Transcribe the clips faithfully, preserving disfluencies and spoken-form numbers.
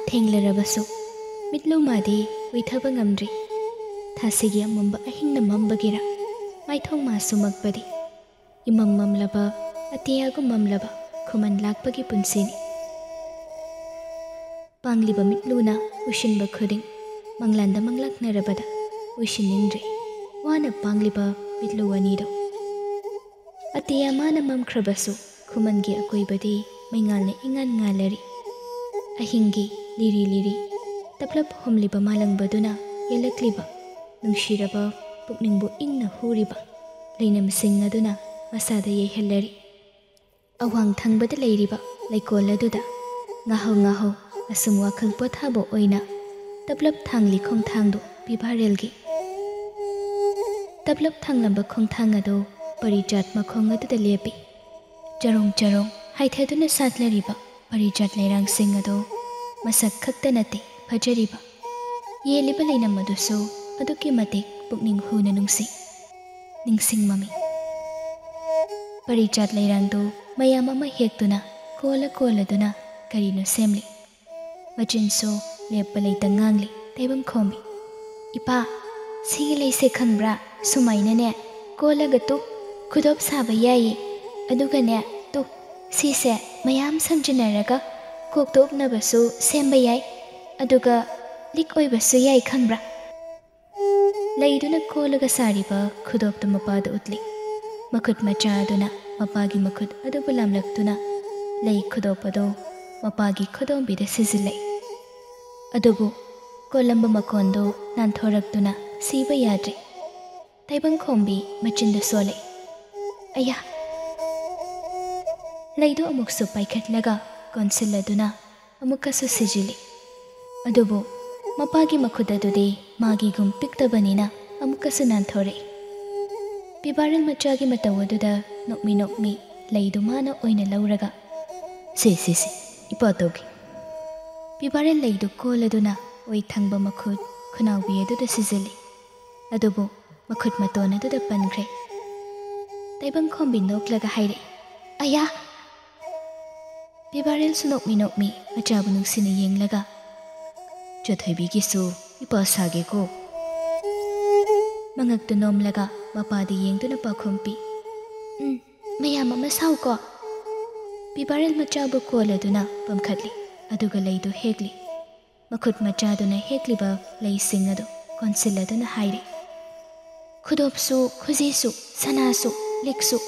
ꯊꯦꯡꯂꯔꯕꯁꯨ ꯃꯤꯠꯂꯨ ꯃꯥꯗꯤ ꯎꯏꯊꯕ ꯉꯝꯗ꯭ꯔꯤ꯫ ꯊꯥꯁꯤꯒꯤ ꯑꯃꯝꯕ ꯑꯍꯤꯡꯅ ꯃꯝꯕꯒꯤꯔ, ꯃꯥꯏꯊꯣꯡ ꯃꯥꯁꯨ ꯃꯛꯄꯗꯤ꯫ ꯏꯃꯝ ꯃꯝꯂꯕ, ꯑꯇꯤꯌꯥꯒꯨꯝ ꯃꯝꯂꯕ ꯈꯨꯃꯟ ꯂꯥꯛꯄꯒꯤ ꯄꯨꯟꯁꯤꯅꯤ꯫ ꯄꯥꯡꯂꯤꯕ ꯃꯤꯠꯂꯨꯅ ꯎꯏꯁꯤꯟꯕ ꯈꯨꯗꯤꯡ ꯃꯪꯂꯥꯟꯗ ꯃꯪꯂꯥꯛꯅꯔꯕꯗ ꯎꯏꯁꯤꯟꯅꯤꯡꯗ꯭ꯔꯦ꯫ ꯋꯥꯅ ꯄꯥꯡꯂꯤꯕ ꯃꯤꯠꯂꯨ ꯑꯅꯤꯗꯣ꯫ ꯑꯇꯤꯌꯥ ꯃꯥꯅ ꯃꯝꯈ꯭ꯔꯕꯁꯨ ꯈꯨꯃꯟꯒꯤ ꯑꯀꯣꯏꯕꯗꯤ ꯃꯩꯉꯥꯜꯅ ꯏꯉꯥꯟ ꯉꯥꯜꯂꯔꯤ꯫ ꯑꯍꯤꯡꯒꯤ ꯂꯤꯔꯤ ꯂꯤꯔꯤ ꯇꯞꯂꯞ ꯍꯨꯝꯂꯤꯕ ꯃꯥꯂꯪꯕꯗꯨꯅ ꯌꯦꯜꯂꯛꯂꯤꯕ ꯅꯨꯡꯁꯤꯔꯕ ꯄꯨꯛꯅꯤꯡꯕꯨ ꯏꯪꯅ ꯍꯨꯔꯤꯕ ꯂꯩꯅꯝꯁꯤꯡ ꯑꯗꯨꯅ ꯃꯁꯥꯗ ꯌꯩꯍꯜꯂꯔꯤ꯫ ꯑꯋꯥꯡ ꯊꯪꯕꯗ ꯂꯩꯔꯤꯕ ꯂꯩꯀꯣꯜ ꯑꯗꯨꯗ ꯉꯥꯍꯧ ꯉꯥꯍꯧ ꯑꯁꯨꯝ ꯋꯥꯈꯜ ꯄꯣꯊꯥꯕ ꯑꯣꯏꯅ ꯇꯞꯂꯞ ꯊꯥꯡꯂꯤ ꯈꯣꯡꯊꯥꯡꯗꯨ ꯄꯤꯕꯥꯔꯦꯜꯒꯤ꯫ ꯇꯞꯂꯞ ꯊꯥꯡꯂꯝꯕ ꯈꯣꯡꯊꯥꯡ ꯑꯗꯨ ꯄꯔꯤꯖꯥꯠ ꯃꯈꯣꯡ ꯑꯗꯨꯗ ꯂꯦꯞꯄꯤ꯫ ꯆꯔꯣꯡ ꯆꯔꯣꯡ ꯍꯥꯏꯊꯗꯨꯅ ꯁꯥꯠꯂꯔꯤꯕ ꯄꯔꯤꯖꯥꯠ ꯂꯩꯔꯥꯡꯁꯤꯡ ꯑꯗꯨ ꯃꯁꯛ ꯈꯛꯇ ꯅꯠꯇꯦ ꯐꯖꯔꯤꯕ, ꯌꯦꯜꯂꯤꯕ ꯂꯩꯅꯝ ꯑꯗꯨꯁꯨ ꯑꯗꯨꯛꯀꯤ ꯃꯇꯤꯛ ꯄꯨꯛꯅꯤꯡ ꯍꯨꯅ ꯅꯨꯡꯁꯤ꯫ ꯅꯤꯡꯁꯤꯡ ꯃꯃꯤ꯫ ꯄꯔꯤꯖꯥꯠ ꯂꯩꯔꯥꯡꯗꯨ ꯃꯌꯥꯝ ꯑꯃ ꯍꯦꯛꯇꯨꯅ ꯀꯣꯜꯂ ꯀꯣꯜꯂꯗꯨꯅ ꯀꯔꯤꯅꯣ ꯁꯦꯝꯂꯤ꯫ ꯃꯆꯤꯟꯁꯨ ꯂꯦꯞꯄ ꯂꯩꯇ ꯉꯥꯡꯂꯤ ꯇꯥꯏꯕꯪꯈꯣꯝꯕꯤ꯫ "ꯏꯄꯥ, ꯁꯤꯒꯤ ꯂꯩꯁꯦ ꯈꯪꯕ꯭ꯔꯥ? ꯁꯨꯃꯥꯏꯅꯅꯦ ꯀꯣꯜꯂꯒ ꯇꯨ ꯈꯨꯗꯣꯞ ꯁꯥꯕ ꯌꯥꯏꯌꯦ꯫ ꯑꯗꯨꯒꯅꯦ ꯇꯨ ꯁꯤꯁꯦ ꯃꯌꯥꯝ ꯁꯝꯖꯤꯟꯅꯔꯒ ꯀꯣꯛꯇ ꯎꯞꯅꯕꯁꯨ ꯁꯦꯝꯕ ꯌꯥꯏ꯫ ꯑꯗꯨꯒ ꯂꯤꯛ ꯑꯣꯏꯕꯁꯨ ꯌꯥꯏ ꯈꯪꯕ꯭ꯔꯥ?" ꯂꯩꯗꯨꯅ ꯀꯣꯜꯂꯒ ꯁꯥꯔꯤꯕ ꯈꯨꯗꯣꯞꯇꯨ ꯃꯄꯥꯗ ꯎꯠꯂꯤ꯫ ꯃꯈꯨꯠ ꯃꯆꯥ ꯑꯗꯨꯅ ꯃꯄꯥꯒꯤ ꯃꯈꯨꯠ ꯑꯗꯨꯕꯨ ꯂꯥꯝꯂꯛꯇꯨꯅ ꯂꯩ ꯈꯨꯗꯣꯞ ꯑꯗꯨ ꯃꯄꯥꯒꯤ ꯈꯨꯗꯣꯝꯕꯤꯗ ꯁꯤꯖꯤꯜꯂꯦ꯫ ꯑꯗꯨꯕꯨ ꯀꯣꯜꯂꯝꯕ ꯃꯀꯣꯟꯗꯨ ꯅꯥꯟꯊꯣꯔꯛꯇꯨꯅ ꯁꯤꯕ ꯌꯥꯗ꯭ꯔꯦ꯫ ꯇꯥꯏꯕꯪꯈꯣꯝꯕꯤ ꯃꯆꯤꯟꯗꯨ ꯁꯣꯜꯂꯦ꯫ "ꯑꯌꯥ!" ꯂꯩꯗꯨ ꯑꯃꯨꯛꯁꯨ ꯄꯥꯏꯈꯠꯂꯒ ꯀꯣꯟꯁꯤꯜꯂꯗꯨꯅ ꯑꯃꯨꯛꯀꯁꯨ ꯁꯤꯖꯤꯜꯂꯤ꯫ ꯑꯗꯨꯕꯨ ꯃꯄꯥꯒꯤ ꯃꯈꯨꯠ ꯑꯗꯨꯗꯤ ꯃꯥꯒꯤꯒꯨꯝ ꯄꯤꯛꯇꯕꯅꯤꯅ ꯑꯃꯨꯛꯀꯁꯨ ꯅꯥꯟꯊꯣꯔꯛꯏ꯫ ꯄꯤꯕꯥꯔꯦꯜ ꯃꯆꯥꯒꯤ ꯃꯇꯧ ꯑꯗꯨꯗ ꯅꯣꯛꯃꯤ ꯅꯣꯛꯃꯤ ꯂꯩꯗꯨ ꯃꯥꯅ ꯑꯣꯏꯅ ꯂꯧꯔꯒ, "ꯁꯦ, ꯁꯦ, ꯁꯦ, ꯏꯄꯥ ꯇꯧꯒꯦ꯫" ꯄꯤꯕꯥꯔꯦꯜ ꯂꯩꯗꯨ ꯀꯣꯜꯂꯗꯨꯅ ꯑꯣꯏ ꯊꯪꯕ ꯃꯈꯨꯠ ꯈꯨꯅꯥꯎꯕꯤ ꯑꯗꯨꯗ ꯁꯤꯖꯤꯜꯂꯤ꯫ ꯑꯗꯨꯕꯨ ꯃꯈꯨꯠ ꯃꯇꯣꯟ ꯑꯗꯨꯗ ꯄꯟꯈ꯭ꯔꯦ꯫ ꯇꯥꯏꯕꯪꯈꯣꯝꯕꯤ ꯅꯣꯛꯂꯒ ꯍꯥꯏꯔꯛꯏ, "ꯑꯌꯥ!" ꯄꯤꯕꯥꯔꯦꯜꯁꯨ ꯅꯣꯛꯃꯤ ꯅꯣꯛꯃꯤ ꯃꯆꯥꯕꯨ ꯅꯨꯡꯁꯤꯅ ꯌꯦꯡꯂꯒ, "ꯏꯆꯥꯊꯣꯏꯕꯤꯒꯤꯁꯨ ꯏꯄꯥ ꯁꯥꯒꯦꯀꯣ?" ꯃꯉꯛꯇꯨ ꯅꯣꯝꯂꯒ ꯃꯄꯥꯗ ꯌꯦꯡꯗꯨꯅ ꯄꯥꯎꯈꯨꯝ ꯄꯤ꯫ "ꯎꯝ, ꯃꯌꯥꯝ ꯑꯃ ꯁꯥꯎꯀꯣ꯫" ꯄꯤꯕꯥꯔꯦꯜ ꯃꯆꯥꯕꯨ ꯀꯣꯜꯂꯗꯨꯅ ꯄꯝꯈꯠꯂꯤ, ꯑꯗꯨꯒ ꯂꯩꯗꯨ ꯍꯦꯛꯂꯤ꯫ ꯃꯈꯨꯠ ꯃꯆꯥꯗꯨꯅ ꯍꯦꯛꯂꯤꯕ ꯂꯩꯁꯤꯡ ꯑꯗꯨ ꯀꯣꯟꯁꯤꯜꯂꯗꯨꯅ ꯍꯥꯏꯔꯤ, "ꯈꯨꯗꯣꯞꯁꯨ, ꯈꯨꯖꯤꯁꯨ, ꯁꯅꯥꯁꯨ, ꯂꯤꯛꯁꯨ,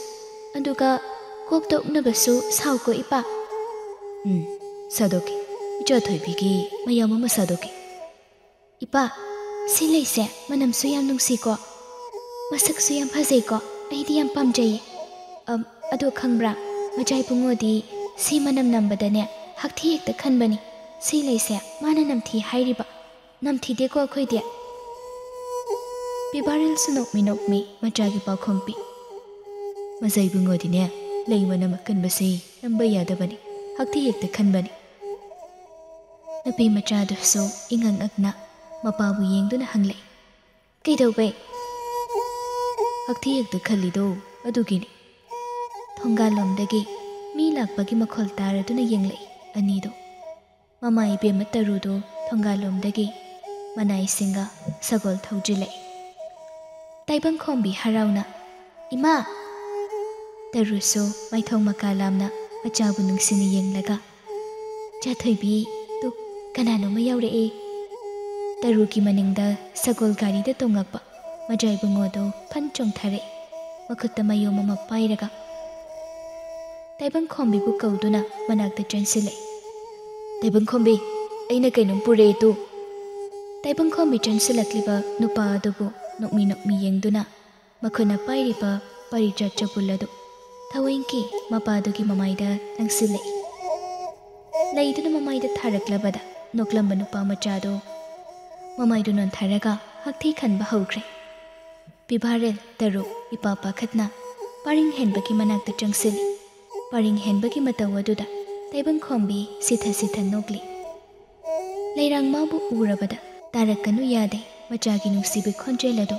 ꯑꯗꯨꯒ ꯀꯣꯛꯇ ꯎꯞꯅꯕꯁꯨ ꯁꯥꯎꯀꯣ ꯏꯄꯥ꯫" "ꯎꯝ, ꯁꯥꯗꯣꯛꯀꯦ꯫ ꯏꯆꯥꯊꯣꯏꯕꯤꯒꯤ ꯃꯌꯥꯝ ꯑꯃ ꯁꯥꯗꯣꯛꯀꯦ꯫" "ꯏꯄꯥ, ꯁꯤ ꯂꯩꯁꯦ ꯃꯅꯝꯁꯨ ꯌꯥꯝ ꯅꯨꯡꯁꯤꯀꯣ, ꯃꯁꯛꯁꯨ ꯌꯥꯝ ꯐꯖꯩꯀꯣ, ꯑꯩꯗꯤ ꯌꯥꯝ ꯄꯥꯝꯖꯩꯌꯦ꯫ ꯑꯝ, ꯑꯗꯣ ꯈꯪꯕ꯭ꯔꯥ, ꯃꯆꯥ ꯏꯕꯨꯡꯉꯣꯗꯤ ꯁꯤ ꯃꯅꯝ ꯅꯝꯕꯗꯅꯦ ꯍꯛꯊꯤ ꯍꯦꯛꯇ ꯈꯟꯕꯅꯤ꯫ ꯁꯤ ꯂꯩꯁꯦ ꯃꯥꯅ ꯅꯝꯊꯤ ꯍꯥꯏꯔꯤꯕ꯫ ꯅꯝꯊꯤꯗꯦꯀꯣ ꯑꯩꯈꯣꯏꯗꯤ꯫" ꯄꯤꯕꯥꯔꯦꯜꯁꯨ ꯅꯣꯛꯃꯤ ꯅꯣꯛꯃꯤ ꯃꯆꯥꯒꯤ ꯄꯥꯎꯈꯨꯝ ꯄꯤ꯫ "ꯃꯆꯥ ꯏꯕꯨꯡꯉꯣꯗꯤꯅꯦ, ꯂꯩ ꯃꯅꯝ ꯑꯀꯟꯕꯁꯦ ꯅꯝꯕ ꯌꯥꯗꯕꯅꯤ, ꯍꯛꯊꯤ ꯍꯦꯛꯇ ꯈꯟꯕꯅꯤ꯫" ꯅꯨꯄꯤ ꯃꯆꯥꯗꯨꯁꯨ ꯏꯉꯛ ꯉꯛꯅ ꯃꯄꯥꯕꯨ ꯌꯦꯡꯗꯨꯅ ꯍꯪꯂꯛꯏ, "ꯀꯩꯗꯧꯕꯩ?" "ꯍꯛꯊꯤ ꯍꯦꯛꯇ ꯈꯜꯂꯤꯗꯣ, ꯑꯗꯨꯒꯤꯅꯤ꯫" ꯊꯣꯡꯒꯥꯜꯂꯣꯝꯗꯒꯤ ꯃꯤ ꯂꯥꯛꯄꯒꯤ ꯃꯈꯣꯜ ꯇꯥꯔꯗꯨꯅ ꯌꯦꯡꯂꯛꯏ ꯑꯅꯤꯗꯨ꯫ ꯃꯃꯥ ꯏꯕꯦꯝꯃ ꯇꯔꯨꯗꯨ ꯊꯣꯡꯒꯥꯜꯂꯣꯝꯗꯒꯤ ꯃꯅꯥꯏꯁꯤꯡꯒ ꯁꯒꯣꯜ ꯊꯧꯖꯤꯜꯂꯛꯏ꯫ ꯇꯥꯏꯕꯪꯈꯣꯝꯕꯤ ꯍꯔꯥꯎꯅ, "ꯏꯃꯥ!" ꯇꯔꯨꯁꯨ ꯃꯥꯏꯊꯣꯡ ꯃꯀꯥ ꯂꯥꯝꯅ ꯃꯆꯥꯕꯨ ꯅꯨꯡꯁꯤꯅ ꯌꯦꯡꯂꯒ, "ꯏꯆꯥꯊꯣꯏꯕꯤ, ꯇꯨ, ꯀꯅꯥꯅꯣꯝꯃ ꯌꯥꯎꯔꯛꯑꯦ꯫" ꯇꯔꯨꯒꯤ ꯃꯅꯤꯡꯗ ꯁꯒꯣꯜ ꯒꯥꯔꯤꯗ ꯇꯣꯡꯉꯛꯄ ꯃꯆꯥ ꯏꯕꯨꯡꯉꯣꯗꯨ ꯐꯟ ꯆꯣꯡꯊꯔꯛꯏ, ꯃꯈꯨꯠꯇ ꯃꯌꯣꯝ ꯑꯃ ꯄꯥꯏꯔꯒ꯫ ꯇꯥꯏꯕꯪꯈꯣꯝꯕꯤꯕꯨ ꯀꯧꯗꯨꯅ ꯃꯅꯥꯛꯇ ꯆꯪꯁꯤꯜꯂꯛꯏ꯫ "ꯇꯥꯏꯕꯪꯈꯣꯝꯕꯤ, ꯑꯩꯅ ꯀꯩꯅꯣꯝ ꯄꯨꯔꯛꯑꯦ ꯇꯨ꯫" ꯇꯥꯏꯕꯪꯈꯣꯝꯕꯤ ꯆꯪꯁꯤꯜꯂꯛꯂꯤꯕ ꯅꯨꯄꯥ ꯑꯗꯨꯕꯨ ꯅꯣꯛꯃꯤ ꯅꯣꯛꯃꯤ ꯌꯦꯡꯗꯨꯅ ꯃꯈꯨꯠꯅ ꯄꯥꯏꯔꯤꯕ ꯄꯥꯔꯤꯖꯥꯠ ꯆꯕꯨꯜ ꯑꯗꯨ ꯊꯑꯣꯏꯡꯀꯤ ꯃꯄꯥꯗꯨꯒꯤ ꯃꯃꯥꯏꯗ ꯂꯪꯁꯤꯜꯂꯛꯏ꯫ ꯂꯩꯗꯨꯅ ꯃꯃꯥꯏꯗ ꯊꯥꯔꯛꯂꯕꯗ ꯅꯣꯛꯂꯝꯕ ꯅꯨꯄꯥ ꯃꯆꯥꯗꯨ ꯃꯃꯥꯏꯗꯨ ꯅꯣꯟꯊꯔꯒ ꯍꯛꯊꯤ ꯈꯟꯕ ꯍꯧꯈ꯭ꯔꯦ꯫ ꯄꯤꯕꯥꯔꯦꯜ ꯇꯔꯨ ꯏꯄꯥ ꯄꯥꯈꯠꯅ ꯄꯥꯔꯤꯡ ꯍꯦꯟꯕꯒꯤ ꯃꯅꯥꯛꯇ ꯆꯪꯁꯤꯜꯂꯤ꯫ ꯄꯥꯔꯤꯡ ꯍꯦꯟꯕꯒꯤ ꯃꯇꯧ ꯑꯗꯨꯗ ꯇꯥꯏꯕꯪꯈꯣꯝꯕꯤ ꯁꯤꯊ ꯁꯤꯊ ꯅꯣꯛꯂꯤ꯫ ꯂꯩꯔꯥꯡ ꯃꯥꯕꯨ ꯎꯔꯕꯗ ꯇꯥꯔꯛꯀꯅꯨ ꯌꯥꯗꯦ ꯃꯆꯥꯒꯤ ꯅꯨꯡꯁꯤꯕ ꯈꯣꯟꯖꯦꯜ ꯑꯗꯨ꯫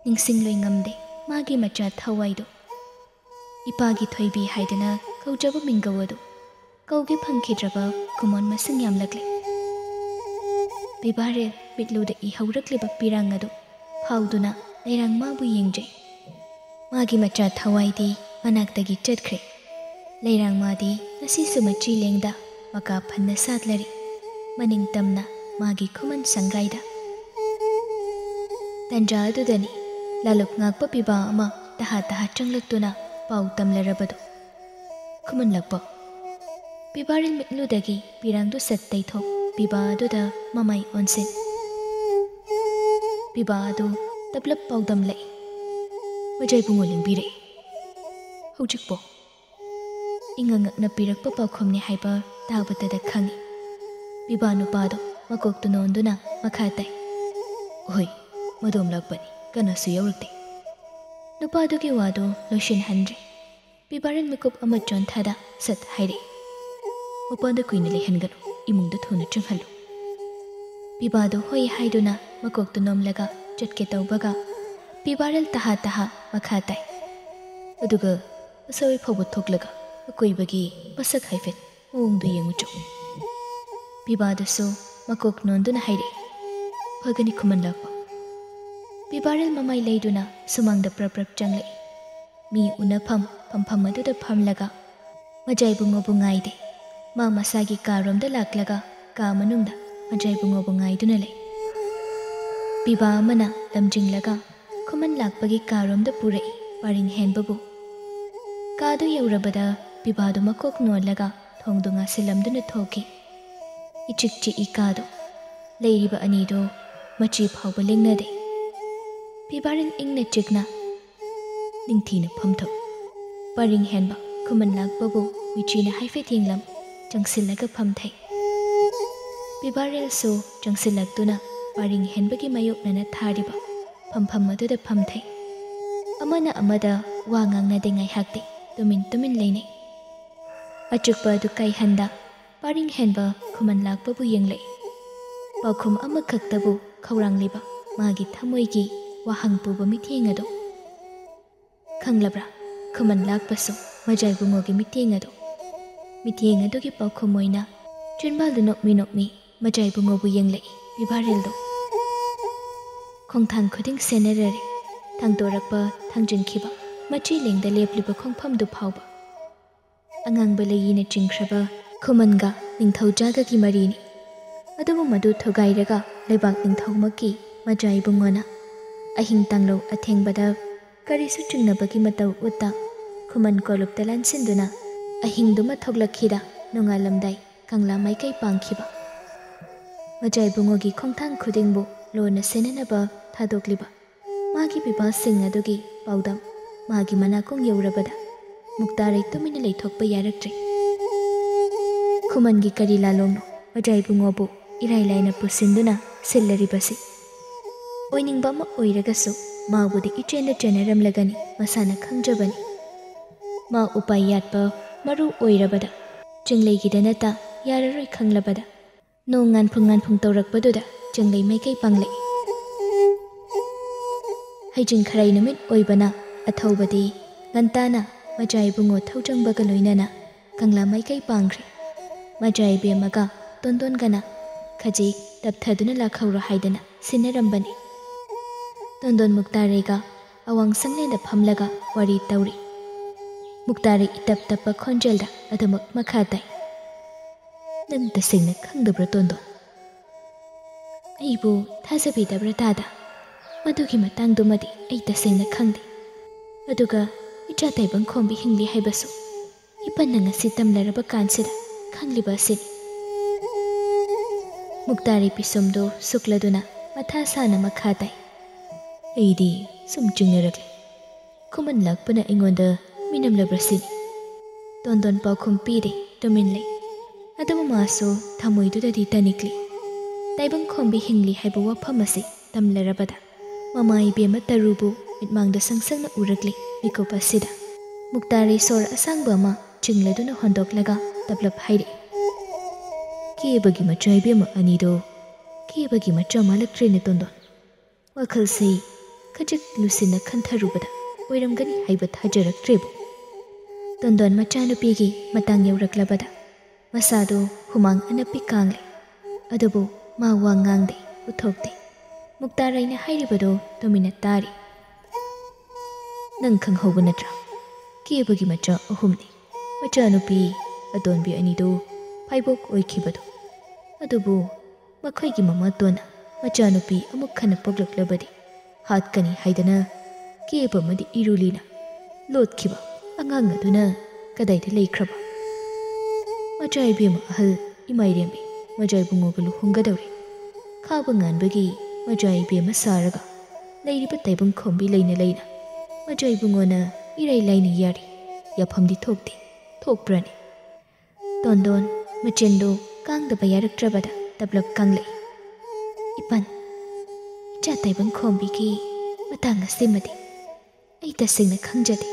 ꯅꯤꯡꯁꯤꯡꯂꯣꯏ ꯉꯝꯗꯦ ꯃꯥꯒꯤ ꯃꯆꯥ ꯊꯋꯥꯏꯗꯨ꯫ ꯏꯄꯥꯒꯤ ꯊꯣꯏꯕꯤ ꯍꯥꯏꯗꯅ ꯀꯧꯖꯕ ꯃꯤꯡꯒꯧ ꯑꯗꯨ ꯀꯧꯒꯦ ꯐꯪꯈꯤꯗ꯭ꯔꯕ ꯀꯨꯃꯣꯟ ꯃꯁꯤꯡ ꯌꯥꯝꯂꯛꯂꯦ꯫ ꯄꯤꯕꯥꯔꯦꯜ ꯃꯤꯠꯂꯨꯗ ꯏꯍꯧꯔꯛꯂꯤꯕ ꯄꯤꯔꯥꯡ ꯑꯗꯨ ꯐꯥꯎꯗꯨꯅ ꯂꯩꯔꯥꯡꯃꯥꯕꯨ ꯌꯦꯡꯖꯩ꯫ ꯃꯥꯒꯤ ꯃꯆꯥ ꯊꯋꯥꯏꯗꯤ ꯃꯅꯥꯛꯇꯒꯤ ꯆꯠꯈ꯭ꯔꯦ꯫ ꯂꯩꯔꯥꯡꯃꯥꯗꯤ ꯉꯁꯤꯁꯨ ꯃꯆꯤ ꯂꯦꯡꯗ ꯃꯀꯥ ꯐꯟꯅ ꯁꯥꯠꯂꯔꯤ, ꯃꯅꯤꯡ ꯇꯝꯅ ꯃꯥꯒꯤ ꯈꯨꯃꯟ ꯁꯪꯒꯥꯏꯗ꯫ ꯇꯟꯖꯥ ꯑꯗꯨꯗꯅꯤ ꯂꯥꯂꯨꯞ ꯉꯥꯛꯄ ꯄꯤꯕꯥ ꯑꯃ ꯇꯍꯥ ꯇꯍꯥ ꯆꯪꯂꯛꯇꯨꯅ ꯄꯥꯎ ꯇꯝꯂꯔꯕꯗꯨ꯫ ꯈꯨꯃꯟ ꯂꯥꯛꯄ꯫ ꯄꯤꯕꯥꯔꯦꯜ ꯃꯤꯠꯂꯨꯗꯒꯤ ꯄꯤꯔꯥꯡꯗꯨ ꯁꯠ ꯇꯩꯊꯣꯛ ꯄꯤꯕꯥ ꯑꯗꯨꯗ ꯃꯃꯥꯏ ꯑꯣꯟꯁꯤꯟ꯫ ꯄꯤꯕꯥ ꯑꯗꯨ ꯇꯞꯂꯞ ꯄꯥꯎꯗꯝꯂꯛꯏ꯫ ꯃꯖꯥꯏꯕꯨꯡꯉꯣ ꯂꯦꯡꯕꯤꯔꯛꯏ꯫ ꯍꯧꯖꯤꯛꯄꯣ? ꯏꯉꯛ ꯉꯛꯅ ꯄꯤꯔꯛꯄ ꯄꯥꯎꯈꯨꯝꯅꯤ ꯍꯥꯏꯕ ꯇꯥꯕꯇꯗ ꯈꯪꯏ꯫ ꯄꯤꯕꯥ ꯅꯨꯄꯥꯗꯣ ꯃꯀꯣꯛꯇꯨ ꯅꯣꯟꯗꯨꯅ ꯃꯈꯥ ꯇꯥꯏ꯫ ꯍꯣꯏ, ꯃꯗꯣꯝ ꯂꯥꯛꯄꯅꯤ, ꯀꯅꯥꯁꯨ ꯌꯥꯎꯔꯛꯇꯦ꯫ ꯅꯨꯄꯥꯗꯨꯒꯤ ꯋꯥꯗꯨ ꯂꯣꯏꯁꯤꯟꯍꯟꯗ꯭ꯔꯤ꯫ ꯄꯤꯕꯥꯔꯦꯜ ꯃꯤꯀꯨꯞ ꯑꯃ ꯆꯣꯟꯊꯗ ꯁꯠ ꯍꯥꯏꯔꯛꯏ꯫ ꯃꯄꯥꯟꯗ ꯀꯨꯏꯅ ꯂꯩꯍꯟꯒꯅꯨ, ꯏꯃꯨꯡꯗ ꯊꯨꯅ ꯆꯪꯍꯜꯂꯨ꯫ ꯄꯤꯕꯥꯗꯨ ꯍꯣꯏ ꯍꯥꯏꯗꯨꯅ ꯃꯀꯣꯛꯇꯨ ꯅꯣꯝꯂꯒ ꯆꯠꯀꯦ ꯇꯧꯕꯒ ꯄꯤꯕꯥꯔꯦꯜ ꯇꯍꯥ ꯇꯍꯥ ꯃꯈꯥ ꯇꯥꯏ꯫ ꯑꯗꯨꯒ ꯑꯁꯣꯏ ꯐꯥꯎꯕ ꯊꯣꯛꯂꯒ ꯑꯀꯣꯏꯕꯒꯤ ꯃꯁꯛ ꯍꯥꯏꯐꯦꯠ ꯃꯑꯣꯡꯗꯨ ꯌꯦꯡꯉꯨꯆꯣ꯫ ꯄꯤꯕꯥꯗꯨꯁꯨ ꯃꯀꯣꯛ ꯅꯣꯟꯗꯨꯅ ꯍꯥꯏꯔꯛꯏ꯫ ꯐꯒꯅꯤ ꯈꯨꯃꯟ ꯂꯥꯛꯄ꯫ ꯄꯤꯕꯥꯔꯦꯜ ꯃꯃꯥꯏ ꯂꯩꯗꯨꯅ ꯁꯨꯃꯥꯡꯗ ꯄ꯭ꯔꯞ ꯄ꯭ꯔꯞ ꯆꯪꯂꯛꯏ꯫ ꯃꯤ ꯎꯅꯐꯝ ꯐꯝꯐꯝ ꯑꯗꯨꯗ ꯐꯝꯂꯒ ꯃꯖꯥꯏꯕꯨꯡꯉꯣꯕꯨ ꯉꯥꯏꯗꯦ꯫ ꯃꯥ ꯃꯁꯥꯒꯤ ꯀꯥꯔꯣꯝꯗ ꯂꯥꯛꯂꯒ ꯀꯥ ꯃꯅꯨꯡꯗ ꯃꯖꯥꯏꯕꯨꯡꯉꯣꯕꯨ ꯉꯥꯏꯗꯨꯅ ꯂꯩ꯫ ꯄꯤꯕꯥ ꯑꯃꯅ ꯂꯝꯖꯤꯡꯂꯒ ꯈꯨꯃꯟ ꯂꯥꯛꯄꯒꯤ ꯀꯥꯔꯣꯝꯗ ꯄꯨꯔꯛꯏ ꯄꯥꯔꯤꯡ ꯍꯦꯟꯕꯕꯨ꯫ ꯀꯥꯗꯨ ꯌꯧꯔꯕꯗ ꯄꯤꯕꯥꯗꯨ ꯃꯀꯣꯛ ꯅꯣꯜꯂꯒ ꯊꯣꯡꯗꯨ ꯉꯥꯁꯤꯜꯂꯝꯗꯨꯅ ꯊꯣꯛꯈꯤ꯫ ꯏꯆꯤꯛ ꯆꯤꯛꯏ ꯀꯥꯗꯨ꯫ ꯂꯩꯔꯤꯕ ꯑꯅꯤꯗꯨ ꯃꯆꯤ ꯐꯥꯎꯕ ꯂꯦꯡꯅꯗꯦ꯫ ꯄꯤꯕꯥꯔꯦꯜ ꯏꯪꯅ ꯆꯤꯛꯅ ꯅꯤꯡꯊꯤꯅ ꯐꯝꯊꯧ꯫ ꯄꯔꯤꯡ ꯍꯦꯟꯕ ꯈꯨꯃꯟ ꯂꯥꯛꯄꯕꯨ ꯃꯤꯆꯤꯅ ꯍꯥꯏꯐꯦꯠ ꯌꯦꯡꯂꯝ, ꯆꯪꯁꯤꯜꯂꯒ ꯐꯝꯊꯩ꯫ ꯄꯤꯕꯥꯔꯦꯜꯁꯨ ꯆꯪꯁꯤꯜꯂꯛꯇꯨꯅ ꯄꯔꯤꯡ ꯍꯦꯟꯕꯒꯤ ꯃꯥꯌꯣꯛꯅꯅ ꯊꯥꯔꯤꯕ ꯐꯝꯐꯝ ꯑꯗꯨꯗ ꯐꯝꯊꯩ꯫ ꯑꯃꯅ ꯑꯃꯗ ꯋꯥ ꯉꯥꯡꯅꯗꯦ ꯉꯥꯏꯍꯥꯛꯇꯤ, ꯇꯨꯃꯤꯟ ꯇꯨꯃꯤꯟ ꯂꯩꯅꯩ꯫ ꯑꯆꯤꯛꯄ ꯑꯗꯨ ꯀꯥꯏꯍꯟꯗ ꯄꯔꯤꯡ ꯍꯦꯟꯕ ꯈꯨꯃꯟ ꯂꯥꯛꯄꯕꯨ ꯌꯦꯡꯂꯛꯏ꯫ ꯄꯥꯎꯈꯨꯝ ꯑꯃꯈꯛꯇꯕꯨ ꯈꯧꯔꯥꯡꯂꯤꯕ ꯃꯥꯒꯤ ꯊꯃꯣꯏꯒꯤ ꯋꯥꯍꯪ ꯄꯨꯕ ꯃꯤꯠꯌꯦꯡ ꯑꯗꯨ꯫ ꯈꯪꯂꯕ꯭ꯔꯥ? ꯈꯨꯃꯟ ꯂꯥꯛꯄꯁꯨ ꯃꯖꯥꯏꯕꯨꯡꯉꯣꯒꯤ ꯃꯤꯠꯌꯦꯡ ꯑꯗꯨ꯫ ꯃꯤꯠꯌꯦꯡ ꯑꯗꯨꯒꯤ ꯄꯥꯎꯈꯨꯝ ꯑꯣꯏꯅ ꯆꯤꯟꯕꯥꯜꯗꯨ ꯅꯣꯛꯃꯤ ꯅꯣꯛꯃꯤ ꯃꯖꯥꯏꯕꯨꯡꯉꯣꯕꯨ ꯌꯦꯡꯂꯛꯏ꯫ ꯏꯕꯥꯔꯦꯜꯗꯣ ꯈꯣꯡꯊꯥꯡ ꯈꯨꯗꯤꯡ ꯁꯦꯟꯅꯔꯔꯦ꯫ ꯊꯥꯡꯗꯣꯔꯛꯄ, ꯊꯥꯡꯖꯤꯟꯈꯤꯕ, ꯃꯆꯤ ꯂꯦꯡꯗ ꯂꯦꯞꯂꯤꯕ ꯈꯣꯡꯐꯝꯗꯨ ꯐꯥꯎꯕ꯫ ꯑꯉꯥꯡꯕ ꯂꯩꯌꯤꯅ ꯆꯤꯡꯈ꯭ꯔꯕ ꯈꯨꯃꯟꯒ ꯅꯤꯡꯊꯧꯖꯥꯒꯒꯤ ꯃꯔꯤꯅꯤ꯫ ꯑꯗꯨꯕꯨ ꯃꯗꯨ ꯊꯨꯒꯥꯏꯔꯒ ꯂꯩꯕꯥꯛ ꯅꯤꯡꯊꯧꯃꯛꯀꯤ ꯃꯖꯥ ꯏꯕꯨꯡꯉꯣꯅ ꯑꯍꯤꯡ ꯇꯥꯡꯂꯧ ꯑꯊꯦꯡꯕꯗ ꯀꯔꯤꯁꯨ ꯆꯤꯡꯅꯕꯒꯤ ꯃꯇꯧ ꯎꯠꯇ ꯈꯨꯃꯟ ꯀꯣꯂꯨꯞꯇ ꯂꯥꯟꯁꯤꯟꯗꯨꯅ ꯑꯍꯤꯡꯗꯨꯃ ꯊꯣꯛꯂꯛꯈꯤꯗ ꯅꯣꯡꯉꯥꯜꯂꯝꯗꯥꯏ ꯀꯪꯂꯥ ꯃꯥꯏꯀꯩ ꯄꯥꯡꯈꯤꯕ꯫ ꯃꯖꯥ ꯏꯕꯨꯡꯉꯣꯒꯤ ꯈꯣꯡꯊꯥꯡ ꯈꯨꯗꯤꯡꯕꯨ ꯂꯣꯟꯅ ꯁꯦꯟꯅꯅꯕ ꯊꯥꯗꯣꯛꯂꯤꯕ ꯃꯥꯒꯤ ꯄꯤꯕꯥꯁꯤꯡ ꯑꯗꯨꯒꯤ ꯄꯥꯎꯗꯝ ꯃꯥꯒꯤ ꯃꯅꯥꯀꯣꯡ ꯌꯧꯔꯕꯗ ꯃꯨꯛꯇꯥꯔꯩ ꯇꯨꯃꯤꯟꯅ ꯂꯩꯊꯣꯛꯄ ꯌꯥꯔꯛꯇ꯭ꯔꯦ꯫ ꯈꯨꯃꯟꯒꯤ ꯀꯔꯤ ꯂꯥꯂꯣꯡꯅꯣ ꯃꯖꯥ ꯏꯕꯨꯡꯉꯣꯕꯨ ꯏꯔꯥꯏ ꯂꯥꯏꯅ ꯄꯨꯁꯤꯟꯗꯨꯅ ꯁꯤꯜꯂꯔꯤꯕꯁꯤ? ꯑꯣꯏꯅꯤꯡꯕ ꯑꯃ ꯑꯣꯏꯔꯒꯁꯨ ꯃꯥꯕꯨꯗꯤ ꯏꯆꯦꯟꯗ ꯆꯦꯟꯅꯔꯝꯂꯒꯅꯤ ꯃꯁꯥꯅ ꯈꯪꯖꯕꯅꯤ꯫ ꯃꯥ ꯎꯄꯥꯏ ꯌꯥꯠꯄ ꯃꯔꯨ ꯑꯣꯏꯔꯕꯗ ꯆꯤꯡꯂꯩꯒꯤꯗ ꯅꯠꯇ ꯌꯥꯔꯔꯣꯏ ꯈꯪꯂꯕꯗ ꯅꯣꯡ ꯉꯥꯟꯐꯨꯡ ꯉꯥꯟꯐꯨꯡ ꯇꯧꯔꯛꯄꯗꯨꯗ ꯆꯤꯡꯂꯩ ꯃꯥꯏꯀꯩ ꯄꯥꯡꯂꯛꯏ꯫ ꯍꯩꯖꯤꯡ ꯈꯔꯥꯏ ꯅꯨꯃꯤꯠ ꯑꯣꯏꯕꯅ ꯑꯊꯧꯕꯗꯤ ꯉꯟꯇꯥꯅ ꯃꯖꯥ ꯏꯕꯨꯡꯉꯣ ꯊꯧꯖꯪꯕꯒ ꯂꯣꯏꯅꯅ ꯀꯪꯂꯥ ꯃꯥꯏꯀꯩ ꯄꯥꯡꯈ꯭ꯔꯦ꯫ ꯃꯖꯥ ꯏꯕꯦꯝꯃꯒ ꯇꯣꯟꯗꯣꯟꯒꯅ ꯈꯖꯤꯛ ꯇꯞꯊꯗꯨꯅ ꯂꯥꯛꯍꯧꯔꯣ ꯍꯥꯏꯗꯅ ꯁꯤꯟꯅꯔꯝꯕꯅꯤ꯫ ꯇꯣꯟꯗꯣꯟ ꯃꯨꯛꯇꯥꯔꯩꯒ ꯑꯋꯥꯡ ꯁꯪꯂꯦꯟꯗ ꯐꯝꯂꯒ ꯋꯥꯔꯤ ꯇꯧꯔꯤ꯫ ꯃꯨꯛꯇꯥꯔꯩ ꯏꯇꯞ ꯇꯞꯄ ꯈꯣꯟꯖꯦꯜꯗ ꯑꯗꯨꯃꯛ ꯃꯈꯥ ꯇꯥꯏ꯫ "ꯅꯪ ꯇꯁꯦꯡꯅ ꯈꯪꯗꯕ꯭ꯔꯥ ꯇꯣꯟꯗꯣꯟ? ꯑꯩꯕꯨ ꯊꯥꯖꯕꯤꯗꯕ꯭ꯔꯥ ꯇꯥꯗ? ꯃꯗꯨꯒꯤ ꯃꯇꯥꯡꯗꯨꯃꯗꯤ ꯑꯩ ꯇꯁꯦꯡꯅ ꯈꯪꯗꯦ꯫ ꯑꯗꯨꯒ ꯏꯆꯥ ꯇꯥꯏꯕꯪ ꯈꯣꯝꯕꯤ ꯍꯤꯡꯂꯤ ꯍꯥꯏꯕꯁꯨ ꯏꯄꯟꯅ ꯉꯁꯤ ꯇꯝꯂꯔꯕ ꯀꯥꯟꯁꯤꯗ ꯈꯪꯂꯤꯕ ꯑꯁꯤꯅꯤ꯫" ꯃꯨꯛꯇꯥꯔꯩ ꯄꯤꯁꯨꯝꯗꯨ ꯁꯨꯛꯂꯗꯨꯅ ꯃꯊꯥ ꯁꯥꯅ ꯃꯈꯥ ꯇꯥꯏ꯫ "ꯑꯩꯗꯤ ꯁꯨꯝ ꯆꯤꯡꯅꯔꯛꯂꯦ꯫ ꯈꯨꯃꯟ ꯂꯥꯛꯄꯅ ꯑꯩꯉꯣꯟꯗ ꯃꯤꯅꯝꯂꯕ꯭ꯔꯥ ꯁꯤꯅꯤ꯫" ꯇꯣꯟꯗꯣꯟ ꯄꯥꯎꯈꯨꯝ ꯄꯤꯗꯦ, ꯇꯨꯃꯤꯟ ꯂꯩ꯫ ꯑꯗꯨꯕꯨ ꯃꯥꯁꯨ ꯊꯃꯣꯏꯗꯨꯗꯗꯤ ꯇꯅꯤꯛꯂꯤ꯫ ꯇꯥꯏꯕꯪ ꯈꯣꯝꯕꯤ ꯍꯤꯡꯂꯤ ꯍꯥꯏꯕ ꯋꯥꯐꯝ ꯑꯁꯤ ꯇꯝꯂꯔꯕꯗ ꯃꯃꯥ ꯏꯕꯦꯝꯃ ꯇꯔꯨꯕꯨ ꯃꯤꯠꯃꯥꯡꯗ ꯁꯪꯁꯪꯅ ꯎꯔꯛꯂꯤ ꯃꯤꯀꯨꯞ ꯑꯁꯤꯗ꯫ ꯃꯨꯛꯇꯥꯔꯩ ꯁꯣꯔ ꯑꯁꯥꯡꯕ ꯑꯃ ꯆꯤꯡꯂꯗꯨꯅ ꯍꯣꯟꯗꯣꯛꯂꯒ ꯇꯞꯂꯞ ꯍꯥꯏꯔꯛꯏ꯫ "ꯀꯦꯕꯒꯤ ꯃꯆꯥ ꯏꯕꯦꯝꯃ ꯑꯅꯤꯗꯣ ꯀꯦꯕꯒꯤ ꯃꯆꯥ ꯃꯥꯜꯂꯛꯇ꯭ꯔꯦꯅꯦ ꯇꯣꯟꯗꯣꯟ꯫ ꯋꯥꯈꯜꯁꯤ ꯈꯖꯤꯛ ꯂꯨꯁꯤꯟꯅ ꯈꯟꯊꯔꯨꯕꯗ ꯑꯣꯏꯔꯝꯒꯅꯤ ꯍꯥꯏꯕ ꯊꯥꯖꯔꯛꯇ꯭ꯔꯦꯕꯨ꯫" ꯇꯣꯟꯗꯣꯟ ꯃꯆꯥꯅꯨꯄꯤꯒꯤ ꯃꯇꯥꯡ ꯌꯧꯔꯛꯂꯕꯗ ꯃꯁꯥꯗꯨ ꯍꯨꯃꯥꯡ ꯑꯅꯞꯄꯤ ꯀꯥꯡꯂꯦ꯫ ꯑꯗꯨꯕꯨ ꯃꯥ ꯋꯥ ꯉꯥꯡꯗꯦ, ꯎꯠꯊꯣꯛꯇꯦ꯫ ꯃꯨꯛꯇꯥꯔꯩꯅ ꯍꯥꯏꯔꯤꯕꯗꯨ ꯇꯨꯃꯤꯟꯅ ꯇꯥꯔꯤ꯫ "ꯅꯪ ꯈꯪꯍꯧꯕ ꯅꯠꯇ꯭ꯔꯥ? ꯀꯦꯕꯒꯤ ꯃꯆꯥ ꯑꯍꯨꯝꯅꯤ꯫ ꯃꯆꯥꯅꯨꯄꯤ ꯑꯇꯣꯟꯕꯤ ꯑꯅꯤꯗꯨ ꯐꯥꯏꯕꯣꯛ ꯑꯣꯏꯈꯤꯕꯗꯨ꯫ ꯑꯗꯨꯕꯨ ꯃꯈꯣꯏꯒꯤ ꯃꯃꯥꯇꯣꯟꯅ ꯃꯆꯥꯅꯨꯄꯤ ꯑꯃꯨꯛ ꯍꯟꯅ ꯄꯣꯛꯂꯛꯂꯕꯗꯤ ꯍꯥꯠꯀꯅꯤ ꯍꯥꯏꯗꯅ ꯀꯦꯕ ꯑꯃꯗꯤ ꯏꯔꯨꯂꯤꯅ ꯂꯣꯠꯈꯤꯕ ꯑꯉꯥꯡ ꯑꯗꯨꯅ ꯀꯗꯥꯏꯗ ꯂꯩꯈ꯭ꯔꯕ?" ꯃꯆꯥ ꯏꯕꯦꯝꯃ ꯑꯍꯜ ꯏꯃꯥꯏꯔꯦꯝꯕꯤ ꯃꯖꯥ ꯏꯕꯨꯡꯉꯣꯒ ꯂꯨꯍꯣꯡꯒꯗꯧꯔꯦ꯫ ꯈꯥꯕ ꯉꯥꯟꯕꯒꯤ ꯃꯖꯥ ꯏꯕꯦꯝꯃ ꯁꯥꯔꯒ ꯂꯩꯔꯤꯕ ꯇꯥꯏꯕꯪ ꯈꯣꯝꯕꯤ ꯂꯩꯅ ꯂꯩꯅ ꯃꯖꯥ ꯏꯕꯨꯡꯉꯣꯅ ꯏꯔꯥꯏ ꯂꯥꯏꯅ ꯌꯥꯔꯤ꯫ ꯌꯥꯐꯝꯗꯤ ꯊꯣꯛꯇꯦ꯫ ꯊꯣꯛꯄ꯭ꯔꯅꯤ? ꯇꯣꯟꯗꯣꯟ ꯃꯆꯤꯟꯗꯨ ꯀꯥꯡꯗꯕ ꯌꯥꯔꯛꯇ꯭ꯔꯕꯗ ꯇꯞꯂꯞ ꯀꯪꯂꯛꯏ꯫ "ꯏꯄꯟ, ꯏꯆꯥ ꯇꯥꯏꯕꯪ ꯈꯣꯝꯕꯤꯒꯤ ꯃꯇꯥꯡ ꯑꯁꯤꯃꯗꯤ ꯑꯩ ꯇꯁꯦꯡꯅ ꯈꯪꯖꯗꯦ꯫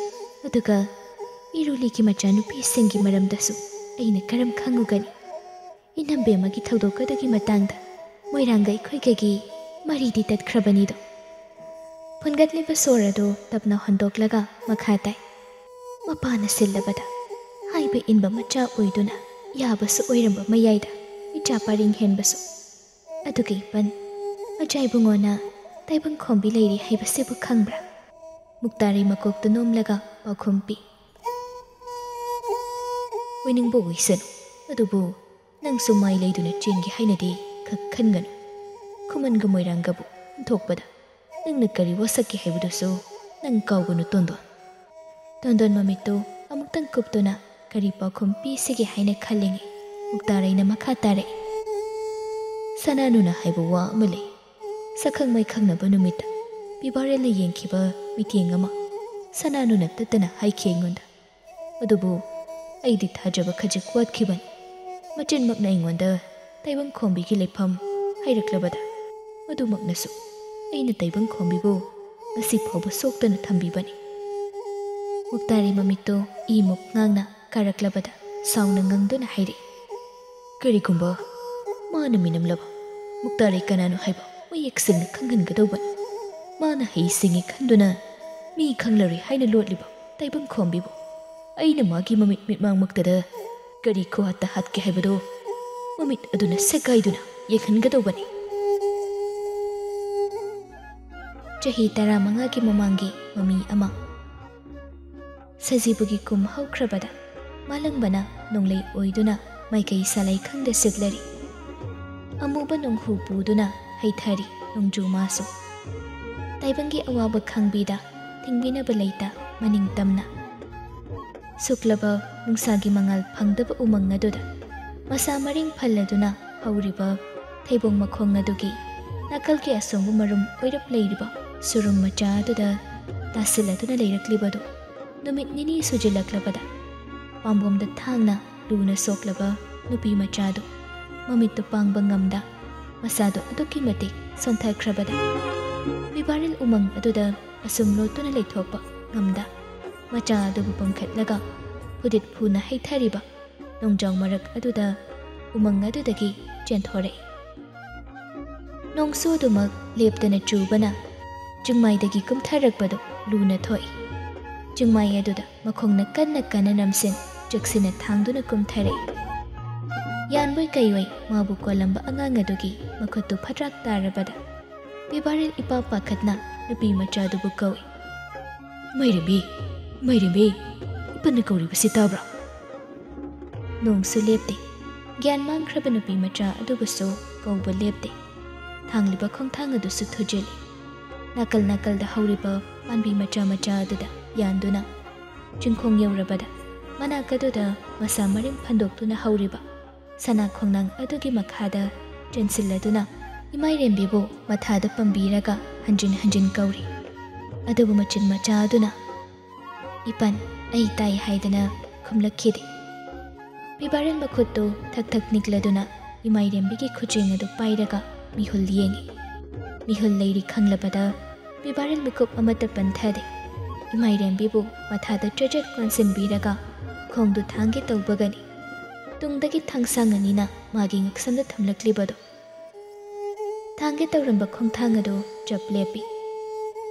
ꯑꯗꯨꯒ ꯏꯔꯨꯂꯤꯒꯤ ꯃꯆꯥꯅꯨꯄꯤꯁꯤꯡꯒꯤ ꯃꯔꯝꯗꯁꯨ ꯑꯩꯅ ꯀꯔꯝ ꯈꯪꯉꯨꯒꯅꯤ? ꯏꯅꯝꯕꯦꯝꯃꯒꯤ ꯊꯧꯗꯣꯛ ꯑꯗꯨꯒꯤ ꯃꯇꯥꯡꯗ ꯃꯣꯏꯔꯥꯡꯒ ꯑꯩꯈꯣꯏꯒꯒꯤ ꯃꯔꯤꯗꯤ ꯇꯠꯈ꯭ꯔꯕꯅꯤꯗꯣ꯫" ꯐꯨꯟꯒꯠꯂꯤꯕ ꯁꯣꯔ ꯑꯗꯨ ꯇꯞꯅ ꯍꯣꯟꯗꯣꯛꯂꯒ ꯃꯈꯥ ꯇꯥꯏ꯫ "ꯃꯄꯥꯅ ꯁꯤꯜꯂꯕꯗ ꯍꯥꯏꯕ ꯏꯟꯕ ꯃꯆꯥ ꯑꯣꯏꯗꯨꯅ ꯌꯥꯕꯁꯨ ꯑꯣꯏꯔꯝꯕ ꯃꯌꯥꯏꯗ ꯏꯆꯥ ꯄꯔꯤꯡ ꯍꯦꯟꯕꯁꯨ꯫ ꯑꯗꯨꯒ ꯏꯄꯟ, ꯃꯆꯥ ꯏꯕꯨꯡꯉꯣꯅ ꯇꯥꯏꯕꯪ ꯈꯣꯝꯕꯤ ꯂꯩꯔꯤ ꯍꯥꯏꯕꯁꯤꯕꯨ ꯈꯪꯕ꯭ꯔꯥ?" ꯃꯨꯛꯇꯥꯔꯩ ꯃꯀꯣꯛꯇꯨ ꯅꯣꯝꯂꯒ ꯄꯥꯎꯈꯨꯝ ꯄꯤ꯫ "ꯑꯣꯏꯅꯤꯡꯕ ꯑꯣꯏꯁꯅꯨ, ꯑꯗꯨꯕꯨ ꯅꯪꯁꯨ ꯃꯥꯏ ꯂꯩꯗꯨꯅ ꯆꯦꯟꯒꯦ ꯍꯥꯏꯅꯗꯤ ꯈꯛ ꯈꯟꯒꯅꯨ꯫ ꯈꯨꯃꯟꯒ ꯃꯣꯏꯔꯥꯡꯒꯕꯨ ꯊꯣꯛꯄꯗ ꯅꯪꯅ ꯀꯔꯤ ꯋꯥꯁꯛꯀꯦ ꯍꯥꯏꯕꯗꯨꯁꯨ ꯅꯪ ꯀꯥꯎꯒꯅꯨ, ꯇꯣꯟꯗꯣꯟ꯫" ꯇꯣꯟꯗꯣꯟ ꯃꯃꯤꯠꯇꯨ ꯑꯃꯨꯛꯇꯪ ꯀꯨꯞꯇꯨꯅ ꯀꯔꯤ ꯄꯥꯎꯈꯨꯝ ꯄꯤꯁꯤꯒꯦ ꯍꯥꯏꯅ ꯈꯜꯂꯤꯉꯩ ꯃꯨꯛꯇꯥꯔꯩꯅ ꯃꯈꯥ ꯇꯥꯔꯛꯏ꯫ "ꯁꯅꯥꯅꯨꯅ ꯍꯥꯏꯕ ꯋꯥ ꯑꯃ ꯂꯩ꯫ ꯁꯛꯈꯪ ꯃꯥꯏꯈꯪꯅꯕ ꯅꯨꯃꯤꯠꯇ ꯄꯤꯕꯥꯔꯦꯜꯅ ꯌꯦꯡꯈꯤꯕ ꯃꯤꯠꯌꯦꯡ ꯑꯃ ꯁꯅꯥꯅꯨꯅ ꯇꯠꯇꯅ ꯍꯥꯏꯈꯤ ꯑꯩꯉꯣꯟꯗ꯫ ꯑꯗꯨꯕꯨ ꯑꯩꯗꯤ ꯊꯥꯖꯕ ꯈꯖꯤꯛ ꯋꯥꯠꯈꯤꯕꯅꯤ꯫ ꯃꯆꯤꯟꯃꯛꯅ ꯑꯩꯉꯣꯟꯗ ꯇꯥꯏꯕꯪ ꯈꯣꯝꯕꯤꯒꯤ ꯂꯩꯐꯝ ꯍꯥꯏꯔꯛꯂꯕꯗ, ꯃꯗꯨꯃꯛꯅꯁꯨ ꯑꯩꯅ ꯇꯥꯏꯕꯪ ꯈꯣꯝꯕꯤꯕꯨ ꯉꯁꯤ ꯐꯥꯎꯕ ꯁꯣꯛꯇꯅ ꯊꯝꯕꯤꯕꯅꯤ꯫" ꯃꯨꯛꯇꯥꯔꯩ ꯃꯃꯤꯠꯇꯨ ꯏꯃꯨꯛ ꯉꯥꯡꯅ ꯀꯥꯔꯛꯂꯕꯗ ꯁꯥꯎꯅ ꯉꯪꯗꯨꯅ ꯍꯥꯏꯔꯛꯏ꯫ "ꯀꯔꯤꯒꯨꯝꯕ ꯃꯥꯅ ꯃꯤꯅꯝꯂꯕ ꯃꯨꯛꯇꯥꯔꯩ ꯀꯅꯥꯅꯣ ꯍꯥꯏꯕ ꯃꯌꯦꯛ ꯁꯦꯡꯅ ꯈꯪꯍꯟꯒꯗꯧꯕꯅꯤ꯫ ꯃꯥꯅ ꯍꯩ ꯁꯤꯡꯉꯤ ꯈꯟꯗꯨꯅ ꯃꯤ ꯈꯪꯂꯔꯣꯏ ꯍꯥꯏꯅ ꯂꯣꯠꯂꯤꯕ ꯇꯥꯏꯕꯪ ꯈꯣꯝꯕꯤꯕꯨ ꯑꯩꯅ ꯃꯥꯒꯤ ꯃꯃꯤꯠ ꯃꯤꯠꯃꯥꯡꯃꯛꯇꯗ ꯀꯔꯤ ꯈꯨꯍꯥꯠꯇ ꯍꯥꯠꯀꯦ ꯍꯥꯏꯕꯗꯨ ꯃꯃꯤꯠ ꯑꯗꯨꯅ ꯁꯦꯒꯥꯏꯗꯨꯅ ꯌꯦꯡꯍꯟꯒꯗꯧꯕꯅꯤ꯫ ꯆꯍꯤ ꯇꯔꯥꯃꯉꯥꯒꯤ ꯃꯃꯥꯡꯒꯤ ꯃꯃꯤ ꯑꯃ꯫ ꯁꯖꯤꯕꯨꯒꯤ ꯀꯨꯝ ꯍꯧꯈ꯭ꯔꯕꯗ ꯃꯥꯂꯪꯕꯅ ꯅꯣꯡꯂꯩ ꯑꯣꯏꯗꯨꯅ ꯃꯥꯏꯀꯩ ꯁꯥꯂꯩ ꯈꯪꯗ ꯁꯤꯠꯂꯔꯤ꯫ ꯑꯃꯨꯕ ꯅꯣꯡꯍꯨ ꯄꯨꯗꯨꯅ ꯍꯩꯊꯔꯤ ꯅꯣꯡꯖꯨ ꯃꯥꯁꯨ꯫ ꯇꯥꯏꯕꯪꯒꯤ ꯑꯋꯥꯕ ꯈꯪꯕꯤꯗ ꯊꯤꯡꯕꯤꯅꯕ ꯂꯩꯇ ꯃꯅꯤꯡ ꯇꯝꯅ꯫ ꯁꯨꯛꯂꯕ ꯅꯨꯡꯁꯥꯒꯤ ꯃꯉꯥꯜ ꯐꯪꯗꯕ ꯎꯃꯪ ꯑꯗꯨꯗ ꯃꯁꯥ ꯃꯔꯦꯡ ꯐꯜꯂꯗꯨꯅ ꯍꯧꯔꯤꯕ ꯊꯩꯕꯣꯡ ꯃꯈꯣꯡ ꯑꯗꯨꯒꯤ ꯅꯥꯀꯜꯒꯤ ꯑꯁꯣꯡꯕ ꯃꯔꯨꯝ ꯑꯣꯏꯔꯞ ꯂꯩꯔꯤꯕ ꯁꯨꯔꯨꯡ ꯃꯆꯥ ꯑꯗꯨꯗ ꯇꯥꯁꯤꯜꯂꯗꯨꯅ ꯂꯩꯔꯛꯂꯤꯕꯗꯨ ꯅꯨꯃꯤꯠ ꯅꯤꯅꯤ ꯁꯨꯖꯤꯜꯂꯛꯂꯕꯗ ꯄꯥꯝꯕꯣꯝꯗ ꯊꯥꯡꯅ ꯂꯨꯅ ꯁꯣꯛꯂꯕ ꯅꯨꯄꯤ ꯃꯆꯥꯗꯨ ꯃꯃꯤꯠꯇꯨ ꯄꯥꯡꯕ ꯉꯝꯗ ꯃꯁꯥꯗꯨ ꯑꯗꯨꯛꯀꯤ ꯃꯇꯤꯛ ꯁꯣꯟꯊꯈ꯭ꯔꯕꯗ ꯄꯤꯕꯥꯔꯤꯜ ꯎꯃꯪ ꯑꯗꯨꯗ ꯑꯁꯨꯝ ꯂꯣꯠꯇꯨꯅ ꯂꯩꯊꯣꯛꯄ ꯉꯝꯗ ꯃꯆꯥ ꯑꯗꯨꯕꯨ ꯄꯝꯈꯠꯂꯒ ꯐꯨꯗꯤꯠ ꯐꯨꯅ ꯍꯩꯊꯔꯤꯕ ꯅꯣꯡꯖꯥꯎ ꯃꯔꯛ ꯑꯗꯨꯗ ꯎꯃꯪ ꯑꯗꯨꯗꯒꯤ ꯆꯦꯟꯊꯣꯔꯛꯏ꯫ ꯅꯣꯡꯁꯨ ꯑꯗꯨꯃꯛ ꯂꯦꯞꯇꯅ ꯆꯨꯕꯅ ꯆꯤꯡꯃꯥꯏꯗꯒꯤ ꯀꯨꯝꯊꯔꯛꯄꯗꯨ ꯂꯨꯅ ꯊꯣꯛꯏ꯫ ꯆꯤꯡꯃꯥꯏ ꯑꯗꯨꯗ ꯃꯈꯣꯡꯅ ꯀꯟꯅ ꯀꯟꯅ ꯅꯝꯁꯤꯟ ꯆꯦꯛꯁꯤꯟꯅ ꯊꯥꯡꯗꯨꯅ ꯀꯨꯝꯊꯔꯛꯏ꯫ ꯌꯥꯟꯕꯣꯏ ꯀꯩꯑꯣꯏ ꯃꯥꯕꯨ ꯀꯣꯜꯂꯝꯕ ꯑꯉꯥꯡ ꯑꯗꯨꯒꯤ ꯃꯈꯨꯠꯇꯨ ꯐꯠꯇ꯭ꯔꯥꯛ ꯇꯥꯔꯕꯗ ꯄꯤꯕꯥꯔꯤꯜ ꯏꯄꯥ ꯄꯥꯈꯠꯅ ꯅꯨꯄꯤ ꯃꯆꯥꯗꯨꯕꯨ ꯀꯧꯏ꯫ "ꯃꯩꯔꯦꯝꯕꯤ, ꯃꯩꯔꯦꯝꯕꯤ, ꯏꯄꯟꯅ ꯀꯧꯔꯤꯕꯁꯤ ꯇꯥꯕ꯭ꯔꯥ?" ꯅꯣꯡꯁꯨ ꯂꯦꯞꯇꯦ꯫ ꯒ꯭ꯌꯥꯟ ꯃꯥꯡꯈ꯭ꯔꯕ ꯅꯨꯄꯤ ꯃꯆꯥ ꯑꯗꯨꯕꯨꯁꯨ ꯀꯧꯕ ꯂꯦꯞꯇꯦ꯫ ꯊꯥꯡꯂꯤꯕ ꯈꯣꯡꯊꯥꯡ ꯑꯗꯨꯁꯨ ꯊꯨꯖꯤꯜꯂꯤ꯫ ꯅꯥꯀꯜ ꯅꯥꯀꯜꯗ ꯍꯧꯔꯤꯕ ꯄꯥꯝꯕꯤ ꯃꯆꯥ ꯃꯆꯥ ꯑꯗꯨꯗ ꯌꯥꯟꯗꯨꯅ ꯆꯤꯡꯈꯣꯡ ꯌꯧꯔꯕꯗ ꯃꯅꯥꯛ ꯑꯗꯨꯗ ꯃꯁꯥ ꯃꯔꯦꯡ ꯐꯟꯗꯣꯛꯇꯨꯅ ꯍꯧꯔꯤꯕ ꯁꯅꯥ ꯈꯣꯡꯅꯥꯡ ꯑꯗꯨꯒꯤ ꯃꯈꯥꯗ ꯆꯦꯟꯁꯤꯜꯂꯗꯨꯅ ꯏꯃꯥꯏꯔꯦꯝꯕꯤꯕꯨ ꯃꯊꯥꯗ ꯄꯝꯕꯤꯔꯒ ꯍꯟꯖꯤꯟ ꯍꯟꯖꯤꯟ ꯀꯧꯔꯤ꯫ ꯑꯗꯨꯕꯨ ꯃꯆꯤꯟ ꯃꯆꯥ ꯑꯗꯨꯅ "ꯏꯄꯟ, ꯑꯩ ꯇꯥꯏ" ꯍꯥꯏꯗꯅ ꯈꯨꯝꯂꯛꯈꯤꯗꯦ꯫ ꯄꯤꯕꯥꯔꯤꯜ ꯃꯈꯨꯠꯇꯨ ꯊꯛ ꯊꯛ ꯅꯤꯛꯂꯗꯨꯅ ꯏꯃꯥꯏꯔꯦꯝꯕꯤꯒꯤ ꯈꯨꯖꯦꯡ ꯑꯗꯨ ꯄꯥꯏꯔꯒ ꯃꯤꯍꯨꯜ ꯌꯦꯡꯏ꯫ ꯃꯤꯍꯨꯜ ꯂꯩꯔꯤ ꯈꯪꯂꯕꯗ ꯄꯤꯕꯥꯔꯤꯜ ꯃꯤꯀꯨꯞ ꯑꯃꯠꯇ ꯄꯟꯊꯗꯦ꯫ ꯏꯃꯥꯏꯔꯦꯝꯕꯤꯕꯨ ꯃꯊꯥꯗ ꯆꯦꯖꯦꯠ ꯀꯣꯟꯁꯤꯟꯕꯤꯔꯒ ꯈꯣꯡꯗꯨ ꯊꯥꯡꯒꯦ ꯇꯧꯕꯒꯅꯤ ꯇꯨꯡꯗꯒꯤ ꯊꯥꯡꯁꯥꯡ ꯑꯅꯤꯅ ꯃꯥꯒꯤ ꯉꯛꯁꯝꯗ ꯊꯝꯂꯛꯂꯤꯕꯗꯨ꯫ ꯊꯥꯡꯒꯦ ꯇꯧꯔꯝꯕ ꯈꯣꯡꯊꯥꯡ ꯑꯗꯨ ꯆꯞ ꯂꯦꯞꯄꯤ꯫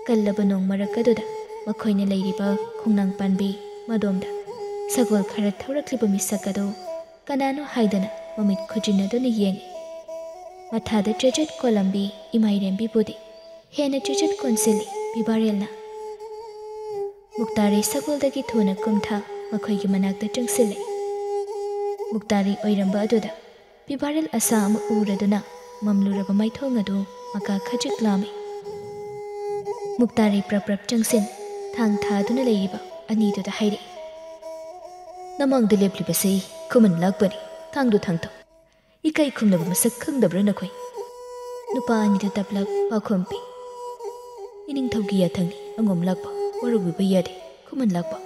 ꯀꯜꯂꯕ ꯅꯣꯡ ꯃꯔꯛ ꯑꯗꯨꯗ ꯃꯈꯣꯏꯅ ꯂꯩꯔꯤꯕ ꯈꯣꯡꯅꯥꯡ ꯄꯥꯟꯕꯤ ꯃꯗꯣꯝꯗ ꯁꯒꯣꯜ ꯈꯔ ꯊꯧꯔꯛꯂꯤꯕ ꯃꯤꯁꯛ ꯑꯗꯨ ꯀꯅꯥꯅꯣ ꯍꯥꯏꯗꯅ ꯃꯃꯤꯠ ꯈꯨꯖꯤꯟꯅꯗꯨꯅ ꯌꯦꯡꯏ꯫ ꯃꯊꯥꯗ ꯆꯦꯆꯦꯠ ꯀꯣꯜꯂꯝꯕꯤ ꯏꯃꯥꯏꯔꯦꯝꯕꯤꯕꯨꯗꯤ ꯍꯦꯟꯅ ꯆꯦꯆꯦꯠ ꯀꯣꯟꯁꯤꯜꯂꯤ ꯄꯤꯕꯥꯔꯦꯜꯅ꯫ ꯃꯨꯛꯇꯥꯔꯩ ꯁꯒꯣꯜꯗꯒꯤ ꯊꯨꯅ ꯀꯨꯝꯊ ꯃꯈꯣꯏꯒꯤ ꯃꯅꯥꯛꯇ ꯆꯪꯁꯤꯜꯂꯦ꯫ ꯃꯨꯛꯇꯥꯔꯩ ꯑꯣꯏꯔꯝꯕ ꯑꯗꯨꯗ ꯄꯤꯕꯥꯔꯦꯜ ꯑꯁꯥ ꯑꯃ ꯎꯔꯗꯨꯅ ꯃꯝꯂꯨꯔꯕ ꯃꯥꯏꯊꯣꯡ ꯑꯗꯨ ꯃꯀꯥ ꯈꯖꯤꯛ ꯂꯥꯝꯃꯤ꯫ ꯃꯨꯛꯇꯥꯔꯩ ꯄ꯭ꯔꯞ ꯄ꯭ꯔꯞ ꯆꯪꯁꯤꯟ ꯊꯥꯡ ꯊꯥꯗꯨꯅ ꯂꯩꯔꯤꯕ ꯑꯅꯤꯗꯨꯗ ꯍꯥꯏꯔꯛꯏ, "ꯅꯃꯥꯡꯗ ꯂꯦꯞꯂꯤꯕꯁꯤ ꯈꯨꯃꯟ ꯂꯥꯛꯄꯅꯤ꯫ ꯊꯥꯡꯗꯨ ꯊꯥꯡꯊꯧ꯫ ꯏꯀꯥꯏ ꯈꯨꯝꯅꯕ ꯃꯁꯛ ꯈꯪꯗꯕ꯭ꯔꯥ ꯅꯈꯣꯏ?" ꯅꯨꯄꯥ ꯑꯅꯤꯗꯨ ꯇꯞꯂꯞ ꯄꯥꯎꯈꯨꯝ ꯄꯤ, "ꯏꯅꯤꯡꯊꯧꯒꯤ ꯌꯥꯊꯪꯅꯤ ꯑꯉꯣꯝ ꯂꯥꯛꯄ, ꯋꯥꯔꯧꯕꯤꯕ ꯌꯥꯗꯦ ꯈꯨꯃꯟ ꯂꯥꯛꯄ꯫"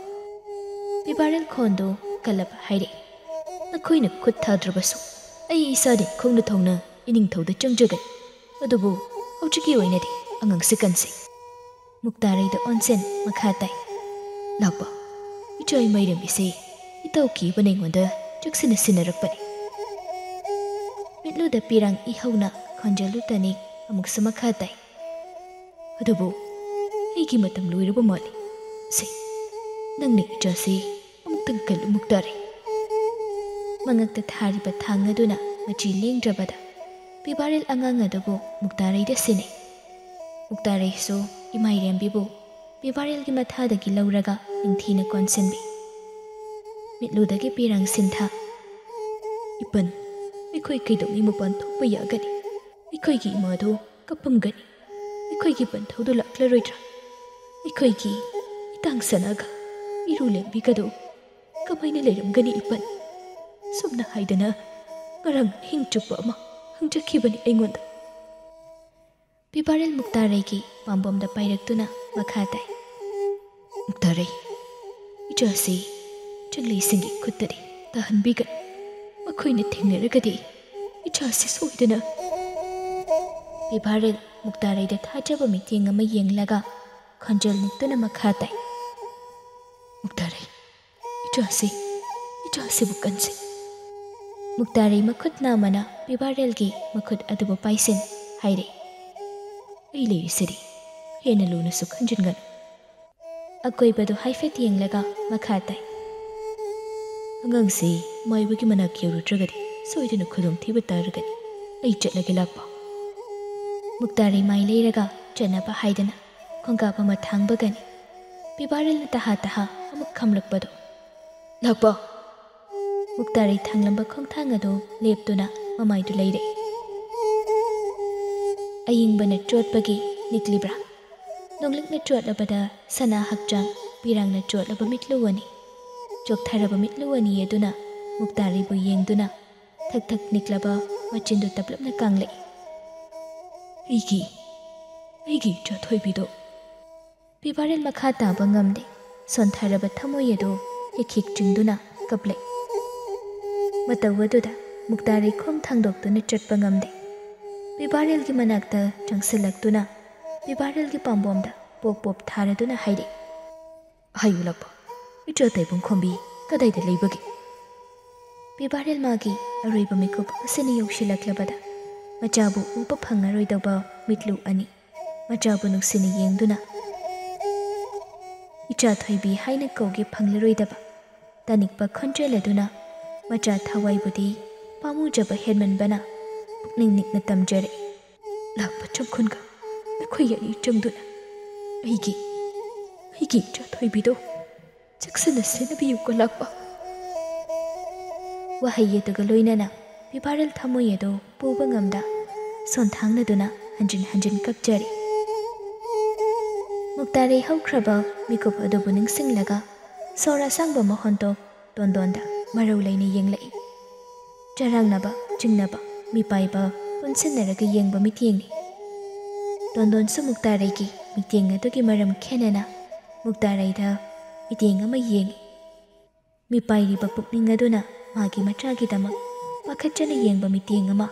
ꯄꯤꯕꯥꯔꯦꯜ ꯈꯣꯟꯗꯨ ꯀꯜꯂꯞ ꯍꯥꯏꯔꯛꯏ, "ꯅꯈꯣꯏꯅ ꯈꯨꯠ ꯊꯥꯗ꯭ꯔꯕꯁꯨ ꯑꯩ ꯏꯁꯥꯗꯤ ꯈꯣꯡꯅ ꯊꯧꯅ ꯏꯅꯤꯡꯊꯧꯗ ꯆꯪꯖꯒꯅꯤ꯫ ꯑꯗꯨꯕꯨ ꯍꯧꯖꯤꯛꯀꯤ ꯑꯣꯏꯅꯗꯤ ꯑꯉꯥꯡꯁꯦ ꯀꯟꯁꯤ꯫" ꯃꯨꯛꯇꯥꯔꯩꯗ ꯑꯣꯟꯁꯤꯟ ꯃꯈꯥ ꯇꯥꯏ, "ꯂꯥꯛꯄ, ꯏꯆꯥ ꯏꯃꯥꯏꯔꯦꯝꯕꯤꯁꯦ ꯏꯇꯥꯎ ꯀꯤꯕꯅ ꯑꯩꯉꯣꯟꯗ ꯆꯦꯛꯁꯤꯟꯅ ꯁꯤꯟꯅꯔꯛꯄꯅꯤ꯫" ꯃꯤꯠꯂꯨꯗ ꯄꯤꯔꯥꯡ ꯏꯍꯧꯅ ꯈꯣꯟꯖꯦꯜꯗꯨ ꯇꯅꯤꯛ ꯑꯃꯨꯛꯁꯨ ꯃꯈꯥ ꯇꯥꯏ, "ꯑꯗꯨꯕꯨ ꯑꯩꯒꯤ ꯃꯇꯝ ꯂꯣꯏꯔꯕ ꯃꯥꯜꯂꯤ꯫ ꯁꯦ, ꯅꯪꯅ ꯏꯆꯥꯁꯤ ꯑꯃꯨꯛꯇꯪ ꯀꯜꯂꯨ ꯃꯨꯛꯇꯥꯔꯩ꯫" ꯃꯉꯛꯇ ꯊꯥꯔꯤꯕ ꯊꯥꯡ ꯑꯗꯨꯅ ꯃꯆꯤ ꯂꯦꯡꯗ꯭ꯔꯕꯗ ꯄꯤꯕꯥꯔꯦꯜ ꯑꯉꯥꯡ ꯑꯗꯨꯕꯨ ꯃꯨꯛꯇꯥꯔꯩꯗ ꯁꯤꯟꯅꯩ꯫ ꯃꯨꯛꯇꯥꯔꯩꯁꯨ ꯏꯃꯥꯏꯔꯦꯝꯕꯤꯕꯨ ꯄꯤꯕꯥꯔꯦꯜꯒꯤ ꯃꯊꯥꯗꯒꯤ ꯂꯧꯔꯒ ꯅꯤꯡꯊꯤꯅ ꯀꯣꯟꯁꯤꯟꯕꯤ꯫ ꯃꯤꯠꯂꯨꯗꯒꯤ ꯄꯤꯔꯥꯡ ꯁꯤꯟꯊ, "ꯏꯄꯟ, ꯑꯩꯈꯣꯏ ꯀꯩꯗꯧꯉꯩ ꯃꯄꯥꯟ ꯊꯣꯛꯄ ꯌꯥꯒꯅꯤ? ꯑꯩꯈꯣꯏꯒꯤ ꯏꯃꯥꯗꯨ ꯀꯞꯄꯝꯒꯅꯤ꯫ ꯑꯩꯈꯣꯏꯒꯤ ꯄꯟꯊꯧꯗꯨ ꯂꯥꯛꯂꯔꯣꯏꯗ꯭ꯔꯥ? ꯑꯩꯈꯣꯏꯒꯤ ꯏꯇꯥꯡ ꯁꯅꯥꯒ ꯏꯔꯨ ꯂꯦꯝꯕꯤꯒꯗꯨ ꯀꯃꯥꯏꯅ ꯂꯩꯔꯝꯒꯅꯤ ꯏꯄꯟ?" ꯁꯨꯝꯅ ꯍꯥꯏꯗꯅ ꯉꯔꯥꯡ ꯑꯍꯤꯡ ꯆꯨꯞꯄ ꯑꯃ ꯍꯪꯖꯈꯤꯕꯅꯤ ꯑꯩꯉꯣꯟꯗ꯫ ꯄꯤꯕꯥꯔꯦꯜ ꯃꯨꯛꯇꯥꯔꯩꯒꯤ ꯄꯥꯝꯕꯣꯝꯗ ꯄꯥꯏꯔꯛꯇꯨꯅ ꯃꯈꯥ ꯇꯥꯏ, "ꯃꯨꯛꯇꯥꯔꯩ, ꯏꯆꯥꯁꯤ ꯆꯪꯂꯩꯁꯤꯡꯒꯤ ꯈꯨꯠꯇꯗꯤ ꯇꯥꯍꯟꯕꯤꯒꯅꯨ꯫ ꯃꯈꯣꯏꯅ ꯊꯦꯡꯅꯔꯒꯗꯤ ꯏꯆꯥꯁꯤ ꯁꯣꯏꯗꯅ꯫" ꯄꯤꯕꯥꯔꯦꯜ ꯃꯨꯛꯇꯥꯔꯩꯗ ꯊꯥꯖꯕ ꯃꯤꯠꯌꯦꯡ ꯑꯃ ꯌꯦꯡꯂꯒ ꯈꯣꯟꯖꯦꯜ ꯅꯤꯛꯇꯨꯅ ꯃꯈꯥ ꯇꯥꯏ, "ꯃꯨꯛꯇꯥꯔꯩ, ꯏꯆꯥꯁꯤ, ꯏꯆꯥꯁꯤꯕꯨ ꯀꯟꯁꯤ꯫" ꯃꯨꯛꯇꯥꯔꯩ ꯃꯈꯨꯠ ꯅꯥꯝꯃꯅ ꯄꯤꯕꯥꯔꯦꯜꯒꯤ ꯃꯈꯨꯠ ꯑꯗꯨꯕꯨ ꯄꯥꯏꯁꯤꯟ ꯍꯥꯏꯔꯦ, "ꯑꯩ ꯂꯩꯔꯤꯁꯤꯗꯤ, ꯍꯦꯟꯅ ꯂꯨꯅꯁꯨ ꯈꯟꯖꯤꯟꯒꯅꯨ꯫" ꯑꯀꯣꯏꯕꯗꯨ ꯍꯥꯏꯐꯦꯠ ꯌꯦꯡꯂꯒ ꯃꯈꯥ ꯇꯥꯏ, "ꯑꯉꯥꯡꯁꯤ ꯃꯥꯏꯕꯒꯤ ꯃꯅꯥꯛ ꯌꯧꯔꯨꯗ꯭ꯔꯒꯗꯤ ꯁꯣꯏꯗꯅ ꯈꯨꯗꯣꯡꯊꯤꯕ ꯇꯥꯔꯒꯅꯤ꯫ ꯑꯩ ꯆꯠꯂꯒꯦ, ꯂꯥꯛꯄ꯫ ꯃꯨꯛꯇꯥꯔꯩ ꯃꯥꯏ ꯂꯩꯔꯒ ꯆꯠꯅꯕ ꯍꯥꯏꯗꯅ ꯈꯣꯡꯀꯥꯞ ꯑꯃ ꯊꯥꯡꯕꯒꯅꯤ ꯄꯤꯕꯥꯔꯦꯜꯅ ꯇꯍꯥ ꯇꯍꯥ ꯑꯃꯨꯛ ꯈꯝꯂꯛꯄꯗꯣ꯫ ꯂꯥꯛꯄ! ꯃꯨꯛꯇꯥꯔꯩ ꯊꯥꯡꯂꯝꯕ ꯈꯣꯡꯊꯥꯡ ꯑꯗꯨ ꯂꯦꯞꯇꯨꯅ ꯃꯃꯥꯏꯗꯨ ꯂꯩꯔꯦ꯫ ꯑꯏꯪꯕꯅ ꯆꯣꯠꯄꯒꯤ ꯅꯤꯛꯂꯤꯕ꯭ꯔꯥ? ꯅꯣꯡꯂꯤꯛꯅ ꯆꯣꯠꯂꯕꯗ ꯁꯅꯥ ꯍꯛꯆꯥꯡ, ꯄꯤꯔꯥꯡꯅ ꯆꯣꯠꯂꯕ ꯃꯤꯠꯂꯨ ꯑꯅꯤ, ꯆꯣꯛꯊꯔꯕ ꯃꯤꯠꯂꯨ ꯑꯅꯤ ꯑꯗꯨꯅ ꯃꯨꯛꯇꯥꯔꯩꯕꯨ ꯌꯦꯡꯗꯨꯅ ꯊꯛ ꯊꯛ ꯅꯤꯛꯂꯕ ꯃꯆꯤꯟꯗꯨ ꯇꯞꯂꯞꯅ ꯀꯥꯡꯂꯛꯏ꯫ ꯑꯩꯒꯤ, ꯑꯩꯒꯤ ꯏꯆꯥ ꯊꯣꯏꯕꯤꯗꯣ꯫ ꯄꯤꯕꯥꯔꯦꯜ ꯃꯈꯥ ꯇꯥꯕ ꯉꯝꯗꯦ꯫ ꯁꯣꯟꯊꯔꯕ ꯊꯃꯣꯏ ꯑꯗꯨ ꯍꯤꯛ ꯍꯤꯛ ꯆꯤꯡꯗꯨꯅ ꯀꯞꯂꯛꯏ꯫ ꯃꯇꯧ ꯑꯗꯨꯗ ꯃꯨꯛꯇꯥꯔꯩ ꯈꯣꯡ ꯊꯥꯡꯗꯣꯛꯇꯨꯅ ꯆꯠꯄ ꯉꯝꯗꯦ꯫ ꯄꯤꯕꯥꯔꯦꯜꯒꯤ ꯃꯅꯥꯛꯇ ꯆꯪꯁꯤꯜꯂꯛꯇꯨꯅ ꯄꯤꯕꯥꯔꯦꯜꯒꯤ ꯄꯥꯝꯕꯣꯝꯗ ꯄꯣꯞ ꯄꯣꯞ ꯊꯥꯔꯗꯨꯅ ꯍꯥꯏꯔꯛꯏ꯫ ꯍꯥꯏꯌꯨ ꯂꯥꯛꯄ, ꯏꯆꯥ ꯇꯥꯏꯕꯪ ꯈꯣꯝꯕꯤ ꯀꯗꯥꯏꯗ ꯂꯩꯕꯒꯦ? ꯄꯤꯕꯥꯔꯦꯜ ꯃꯥꯒꯤ ꯑꯔꯣꯏꯕ ꯃꯤꯀꯨꯞ ꯑꯁꯤꯅ ꯌꯧꯁꯤꯜꯂꯛꯂꯕꯗ ꯃꯆꯥꯕꯨ ꯎꯕ ꯐꯪꯉꯔꯣꯏꯗꯧꯕ ꯃꯤꯠꯂꯨ ꯑꯅꯤ ꯃꯆꯥꯕꯨ ꯅꯨꯡꯁꯤꯅ ꯌꯦꯡꯗꯨꯅ ꯏꯆꯥ ꯊꯣꯏꯕꯤ ꯍꯥꯏꯅ ꯀꯧꯒꯦ ꯐꯪꯂꯔꯣꯏꯗꯕ ꯇꯥꯅꯤꯡꯕ ꯈꯣꯟꯖꯦꯜ ꯑꯗꯨꯅ ꯃꯆꯥ ꯊꯋꯥꯏꯕꯨꯗꯤ ꯄꯥꯝꯃꯨꯖꯕ ꯍꯦꯟꯃꯟꯕꯅ ꯄꯨꯛꯅꯤꯡ ꯅꯤꯛꯅ ꯇꯝꯖꯔꯛꯏ꯫ ꯂꯥꯛꯄ ꯆꯪꯈꯨꯟꯒ ꯑꯩꯈꯣꯏ ꯑꯅꯤ ꯆꯪꯗꯨꯅ ꯑꯩꯒꯤ, ꯑꯩꯒꯤ ꯏꯆꯥ ꯊꯣꯏꯕꯤꯗꯣ ꯆꯦꯛꯁꯤꯟꯅ ꯁꯦꯟꯅꯕꯤꯌꯨꯀꯣ ꯂꯥꯛꯄ꯫ ꯋꯥꯍꯩ ꯑꯗꯨꯒ ꯂꯣꯏꯅꯅ ꯄꯤꯕꯥꯔꯦꯜ ꯊꯃꯣꯏ ꯑꯗꯨ ꯄꯨꯕ ꯉꯝꯗ ꯁꯣꯟꯊꯥꯡꯅꯗꯨꯅ ꯍꯟꯖꯤꯟ ꯍꯟꯖꯤꯟ ꯀꯞꯆꯔꯤ꯫ ꯃꯨꯛꯇꯥꯔꯩ ꯍꯧꯈ꯭ꯔꯕ ꯃꯤꯀꯨꯞ ꯑꯗꯨꯕꯨ ꯅꯤꯡꯁꯤꯡꯂꯒ ꯁꯣꯔ ꯑꯁꯥꯡꯕ ꯃꯍꯣꯟꯇꯣꯛ ꯇꯣꯟꯗꯣꯟꯗ ꯃꯔꯧ ꯂꯩꯅ ꯌꯦꯡꯂꯛꯏ꯫ ꯆꯔꯥꯡꯅꯕ, ꯆꯤꯡꯅꯕ, ꯃꯤꯄꯥꯏꯕ ꯄꯨꯟꯁꯤꯟꯅꯔꯒ ꯌꯦꯡꯕ ꯃꯤꯠꯌꯦꯡꯅꯤ꯫ ꯇꯣꯟꯗꯣꯟꯁꯨ ꯃꯨꯛꯇꯥꯔꯩꯒꯤ ꯃꯤꯠꯌꯦꯡ ꯑꯗꯨꯒꯤ ꯃꯔꯝ ꯈꯦꯟꯅꯅ ꯃꯨꯛꯇꯥꯔꯩꯗ ꯃꯤꯠꯌꯦꯡ ꯑꯃ ꯌꯦꯡꯏ꯫ ꯃꯤꯄꯥꯏꯔꯤꯕ ꯄꯨꯛꯅꯤꯡ ꯑꯗꯨꯅ ꯃꯥꯒꯤ ꯃꯆꯥꯒꯤꯗꯃꯛ ꯄꯥꯈꯠꯆꯅ ꯌꯦꯡꯕ ꯃꯤꯠꯌꯦꯡ ꯑꯃ